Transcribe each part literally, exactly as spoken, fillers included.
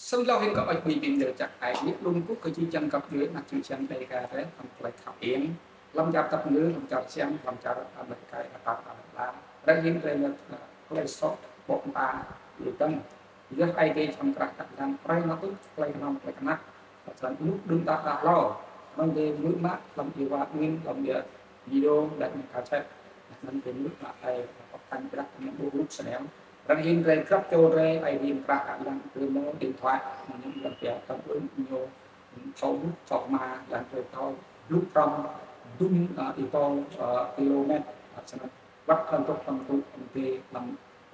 Snăn lŏ hĭn kơ ăč bi pin dơ čăk ai, ñu lŭng kŭ kơ jih jang găp djuê anak čô čiăng đei ka rĕ, hlăm klei khăp iêng, hlăm čar tăp ngư, hlăm čar Siam, hlăm čar Amêrika, Atar Amêrika. Ră hĭn rei ngă klei soh, ƀô̆ mta, yu tăng. Yơh ai dê čăm krah kăp dăng, rei ngă tŭ, klei knŏng, klei knăk. Snăn ênuk đưm đă đă hlâo, mơ̆ng dê mư̆ mă, hlăm êwa angĭn, hlăm êa video, leh anăn kaset. Snăn dê mư̆ mă ai, ôk kăn brăk, anăn ƀuh rup snei. Ră hĭn rei grăp čô rei, ai dê krah kăp dăng, tơ mâo điện thoại, ñu lăm pia tâm ưn ñu, thâo mŭt, thâo ma, lăn rei thâo, blŭ hrăm, dŭm, a, êbâo, a, kilômet, a, snăn. Wăt hlăm dôk hlăm tŭ, hlăm dê, hlăm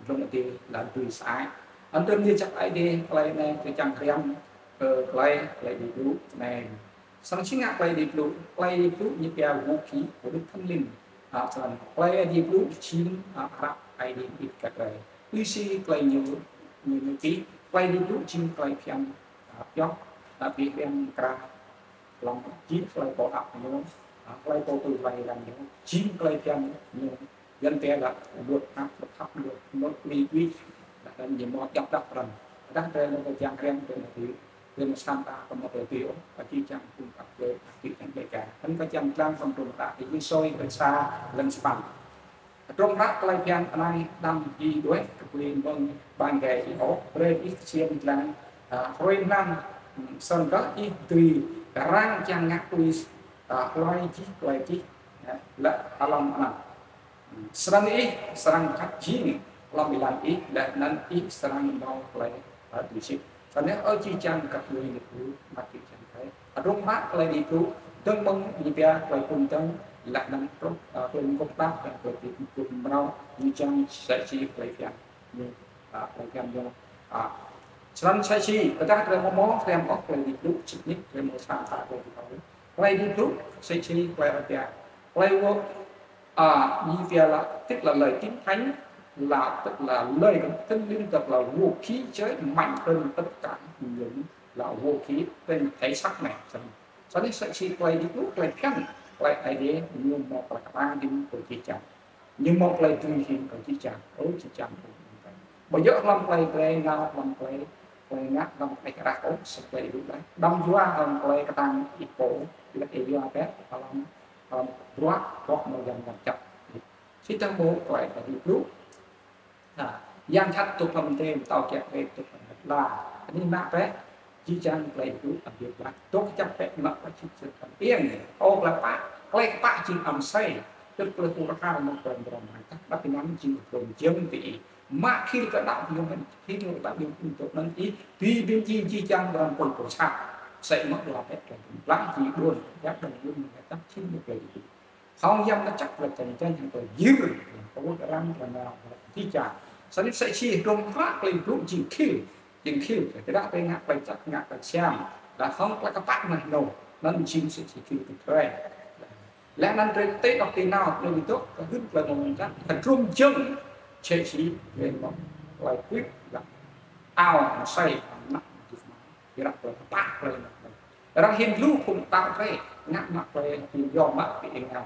dlông dê, lăn dui sơăi. Anăn tơm dê čăk ai dê, klei anei, kơ čiăng hriăm, ơ, klei, klei Aê Diê blŭ, anei. Snăn si ngă klei Aê Diê blŭ, klei Aê Diê blŭ ñu pia vũ khí của Đức Thánh Linh. A, snăn klei Aê Diê blŭ jing, a, hră Aê Diê ƀĭt kơ drei. Tui si klei ñu, ñu, ñu čih, klei Aê Diê blŭ jing klei bhiăn, a, pioh, a, bi bhiăn mkra, hlăm jih klei pô đăo ñu, a, klei pô tui hlue êlan ñu, jing klei bhiăn ñu, Yuăn pia là luật pháp, luật pháp, luật, luật quy quy. Dah dan ñu mâo djăp dah pran. Dah drei mâo kơ čiăng hriăm, drei mâo tui, drei mâo săn ta, kơ mâo tui tui ôh, kơ jih jang phung găp djuê, kơ jih jang Đêga. Anăn kơ čiăng dlăng hlăm hdruôm hră Êphêsô kdrêč sa, hlăm sa păn. Hdruôm hră klei bhiăn anei đăm ih đuĕ kbưi mơ̆ng ƀăng êgei ih ôh, brei ih ksiêm dlăng, a, hruê hnăm, snăn kơh ih dưi răng čiăng ngă tui, a, hlue jih klei čih, a, leh hlăm anăn. Snăn ih srăng khăp jing hlăm êlan ih, leh anăn ih srăng mâo klei, a, tui sĭt. Snăn ơ jih jang găp djuê ênuk, mă jih jang klei. Hdruôm hră klei Aê Diê blŭ, dơ̆ng mơ̆ng ñu pia klei phŭn dơ̆ng, leh anăn truh, a, klei mguôp đăp, leh klei bi mguôp mrâo, ñu čiăng msĕ si klei bhiăn ñu, a, klei bhiăn ñu, a. Snăn msĕ si, tơdah drei mâo mâo, hriăm ôh klei Aê Diê blŭ, sĭt nik, drei mâo săn ta klei Aê Diê blŭ. Klei Aê Diê blŭ, msĕ si klei arăng pia. Klei wô, a, ñu pia là, tức là lời Kinh Thánh, là, tức là lời Kinh Linh, tức là vũ khí chới mạnh hơn tất cả những là vũ khí trên thể xác này. Snăn msĕ si klei Aê Diê blŭ, klei bhiăn, klei Aê Diê ñu mâo klei kpă hĭn kơ jih jang. Ñu mâo klei dưi hĭn kơ jih jang, ơ jih jang. Ƀu djŏ hlăm klei drei nao hlăm klei, klei ngă hlăm klei krah ôh, snăn klei Aê Diê blŭ. Đăm yua hlăm klei ktang ih pô, leh ih yua bĕ hlăm, hlăm bruă, boh mâo yang yang jăk. Si dah mâo klei Aê Diê blŭ. Ha, yang jhat dôk hlăm mdê, mtao kiă kriê dôk hlăm lăn ala. Anei mă bĕ, jih jang klei blŭ Aê Diê blŭ. Dôk kjăp bĕ mă klei čĭt čưt hlăm iêng. Ơ klei kpă, klei kpă jing amsei. Čŭt klei hur har mơ̆ng klei mrâo mrang. Kăp ênang jing klei jơ̆ng ti ih. Mă khil kơ đăo ñu mơ̆n, khil kơ đăo ñu mơ̆n dôk anăn ih. Bi bim jing jih jang mrâo pôl pôl sat. Msĕ mơh lŏ bĕ klei blŭ jing đuôn. Yak đăng yun mơ̆n kăp čĭt mơ̆ klei blŭ. Hŏng yang mčăk leh čanh čanh hŏng klei gĭr, hŏng kơ arăng leh anăn jih jang. Snăn msĕ si hdruôm hră klei blŭ jing khil, jing khil. Tơdah drei ngă klei jăk, ngă klei siam, leh hŏng klei kpă mơh nô, anăn jing msĕ si khil kơ drei. Leh anăn drei ti dôk ti nao, klei dôk, kơ hưn klei mơ̆ng mčăk, hdruôm jơ̆ng, msĕ si drei mâo klei kuih, leh ao msei, anăn, jih jang. Ƀiădah klei kpă klei anăn. Arăng hĭn lu phung đăo drei, ngă mă klei hĭn yơh mă ti êngao.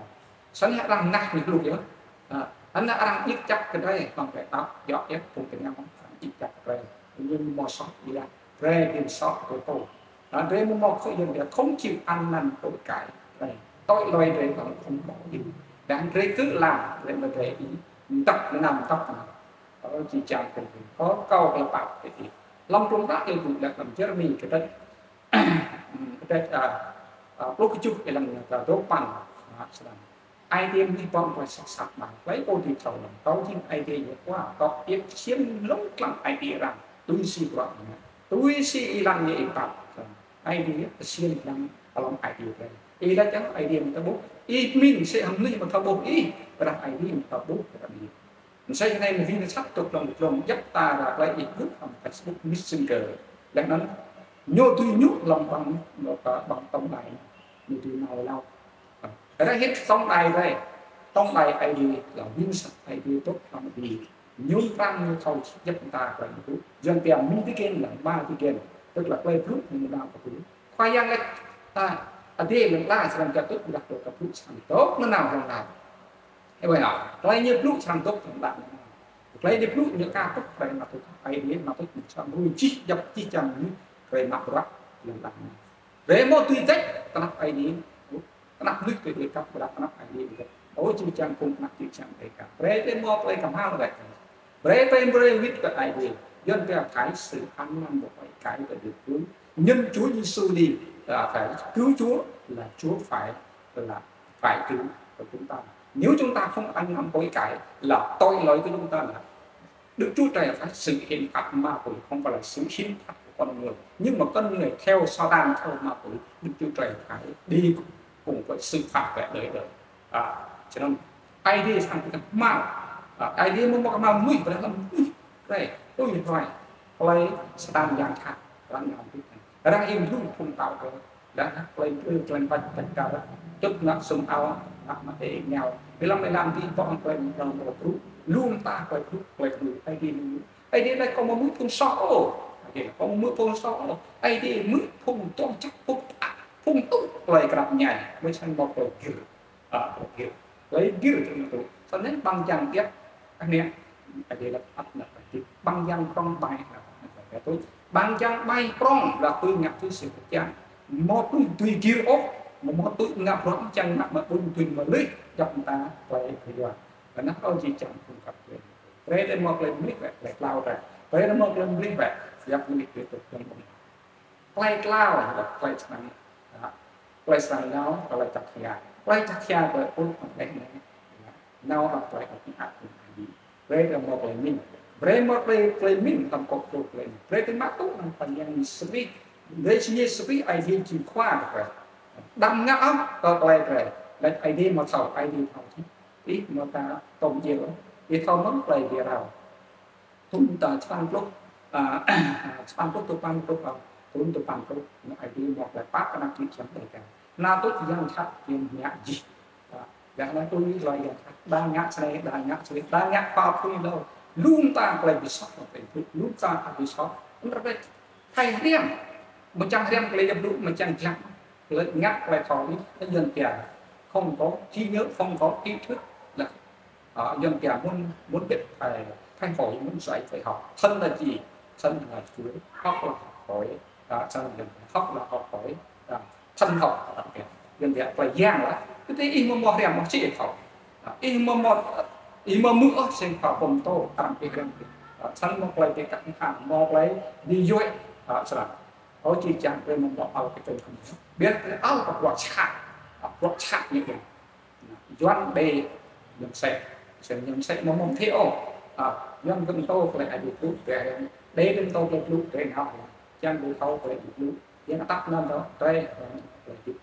Snăn arăng ngă ñu lu yơh. Ha, anăn arăng djik čăk kơ drei, hlăm klei đăo, yơh yơh phung ti êngao, arăng djik čăk kơ drei. Ñu mâo soh êlan, drei hĭn soh kơ pô. Ha, drei mâo mâo khối yơh, không chịu ăn năn của cải drei. Tội lỗi drei còn không bỏ đi. Dah drei cứ làm, drei mă drei ih, mtăp mnam mtăp mnam. Ơ jih jang kơ drei. Ơ kâo klei pap kơ ih. Hlăm hdruôm hră Aê Diê blŭ leh hlăm Yêrêmi kdrêč, kdrêč, a, a, pluh kjuh êlan kơ dua păn, a, snăn. Aê Diê mnuih ƀơ̆ng klei soh sat mơh. Klei pô dưi thâo lăm. Kâo jing Aê Diê ñu khua. Kâo iêp ksiêm hlŏng hlăm ai tiê arăng. Tui si bruă ñu ngă. Tui si êlan ñu ih pap. Aê Diê ksiêm hlăm hlăm ai tiê drei. Ih lač jăk Aê Diê amâo thâo ƀuh. Ih mĭn msĕ hŏng mnuih amâo thâo ƀuh ih. Ƀiădah Aê Diê amâo thâo ƀuh kơ ih. Msĕ snei mnuih sat dôk hlăm dlông djăp ta ra klei ih blŭ hlăm Facebook, Messenger. Leh anăn ñu dưi ñu hlăm ƀăng, ƀăng tổng đài. Ñu dưi nao êlâo. Ră hĭn tổng đài drei. Tổng đài Aê Diê, là wĭn sat Aê Diê dôk hlăm Aê Diê. Ñu mtrang ñu thâo djăp mta klei blŭ. Yuăn pia mĭn ti gen leh, mă ti gen. Tức là klei blŭ ñu nao kơ blŭ. Khua Yang lač, a, Aê Diê lăn ala srăng găt tŭ, ƀiădah klei kâo blŭ srăng dôk nanao hlŏng lar. Ơ, ƀiădah klei ñu blŭ srăng dôk hlŏng lar. Klei ñu blŭ ñu ka tŭ, klei ñu tŭ, Aê Diê ñu tŭ, srăng ruê jih djăp jih jang ñu, Brei mă bruă, yang đăng. Brei mâo tui tĕč, knap Aê Diê. Knap mnuih tui tĕč, knap Aê Diê. Ơ, jih jang phung knap jih jang Dega. Brei drei mâo klei kmhal leh. Brei drei brei wĭt kơ Aê Diê. Yuăn pia phải sự ăn năn của Chúa cai kơ địa phương. Nhưng Chúa Giêsu đi, là phải cứu Chúa, là Chúa phải là phải cứu của chúng ta. Nếu chúng ta không ăn năn hối cải là tội lỗi của chúng ta là Đức Chúa Trời phải sự hiến phạt ma quỷ, không phải là sự hiến phạt của con người. Nhưng mà con người theo Satan, theo ma quỷ, Đức Chúa Trời phải đi cùng với sự phạt về đời đời. À, cho nên Aê Diê srăng kmhal. À, Aê Diê mâo kmhal mnuih, ƀiădah hlăm mnuih drei tui hluê klei Satan yang jhat, klei yang jhat. Arăng im lu phung tao kơ Dah klei brei klei păt păt kar, čŭt ngă sum ao, ngă mă ê ngao. Bi lăm êlan bi tŏ klei mrâo mrâo brŭ, lu mta klei brŭ, klei brŭ, Aê Diê lu. Aê Diê lač kâo amâo mưn phung soh ôh. Aê Diê lač kâo amâo mưn phung soh ôh. Aê Diê mưn phung čŏng čăk, phung tŭ, phung tŭ klei knap mñai. Msĕ snăn mâo klei gĭr. A, klei gĭr. Klei gĭr tŭ. Snăn ƀăng jang điêt, anei, Aê Diê lač ăt nă, ƀăng jang prŏng ƀai, nă, nă, nă, tui. Ƀăng jang ƀai prŏng, lač tui ngă tui si kơ čiăng. Amâo tui tui gĭr ôh, amâo tui ngă bruă čiăng ngă mă ƀuôn tui mă lih, djăp mta klei kơ Yuăn. Anăn ơ jih jang phung kăp klei. Brei drei mâo klei mlih wĕ, klei tlao drei. Brei drei mâo klei mlih wĕ, djăp mlih drei tŭ klei mlih. Klei tlao, klei srăng, a, klei srăng nao, klei čăk hia. Klei čăk hia, klei pŭl, klei anei. Nao hlăm klei ăt nă, Brei drei mâo klei mĭn. Brei mâo klei, klei mĭn hlăm kŏ kŏ klei. Brei drei mă tŭ hlăm Khua Yang Yêsu Krist. Brei si Yêsu Krist Aê Diê jing Khua drei. Đăm ngă ôh kơ klei drei. Lač Aê Diê amâo thâo, Aê Diê thâo. Ih amâo ka tôm djiêl. Ih thâo mơ̆ng klei bi rao. Thŭn ta čpăn pluh, a, čpăn pluh, tŭ păn pluh, a, thŭn tŭ păn pluh. Aê Diê mâo klei pap kơ anak čô čhiăng Dega. Nao tuč yang jhat yang ngă jih. Dah nao tui lŏ yang jhat, đa ngă snei, đa ngă snei, đa ngă khua pui lŏ. Lu mta klei bi soh, klei blŭ, lu mta klei bi soh. Mrâo ƀĕ, thâo hriăm. Mčang hriăm klei blŭ, mčang jhat. Klei ngă klei thâo anei, Yuăn pia không có trí nhớ, không có ý thức. Là, à, Yuăn pia muốn, muốn biết phải, phải hỏi, muốn dạy phải học. Thân là gì? Thân là Chúa, học là học hỏi. À, thân là Yuăn pia học là học hỏi. À, Thân học, Yuăn pia klei yang lah. Tơdah ih amâo mâo hriăm mâo si thâo. Ih amâo mâo, ih amâo mưn ôh sĭt khua pô mtô, arăng bi hriăm. Snăn mâo klei bi kăp mkăn, mâo klei bi yuĕ, snăn. Ơ jih jang drei amâo mâo ăl kơ klei kăm. Ƀiădah klei ăl kơ bruă jhat, bruă jhat ñu. Yuăn đei Yuăn sĕ, sĕ Yuăn sĕ amâo mâo mthê ôh. Yuăn kơ mtô klei Aê Diê blŭ, drei, đei kơ mtô klei blŭ, drei nao. Čiăng drei thâo klei Aê Diê blŭ. Yang atăt năn dŏ, drei, klei Aê Diê.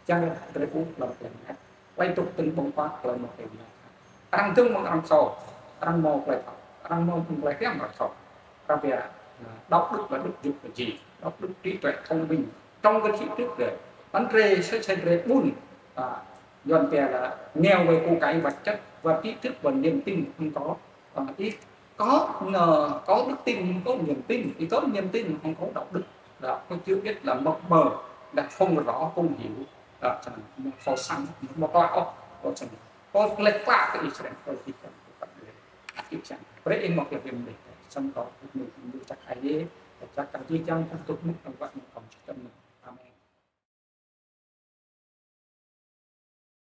Čiăng drei ƀuh hlăm klei ngă. Klei dôk tĭng ƀơ̆ng huă klei mâo klei ngă. Arăng dơ̆ng mơ̆ng arăng thâo, arăng mâo klei thâo, arăng mâo phung klei hriăm arăng thâo. Arăng pia, à, đạo đức là đức giục là gì? Đạo đức trí tuệ thông minh. Trong cái trí thức đấy, ƀiădah drei sĕ sĕ drei ƀuôn, à, Yuăn pia là nghèo về của cải vật chất và trí thức và niềm tin không có. Ờ, ih có, ờ, có đức tin, không có niềm tin, ih có niềm tin, không có đạo đức. Là có chưa biết là mập mờ, là không rõ, không hiểu. Là, cho nên, có sẵn, có có, có sẵn, có lệch lạc cái Israel, có gì chẳng có. Ăt čiăng. Brei ih mâo klei bi mlih. Snăn kâo, ñu, ñu čăk Aê Diê, čăk kơ jih jang, kơ tŭ mŭt, kơ wăt, kơ čăk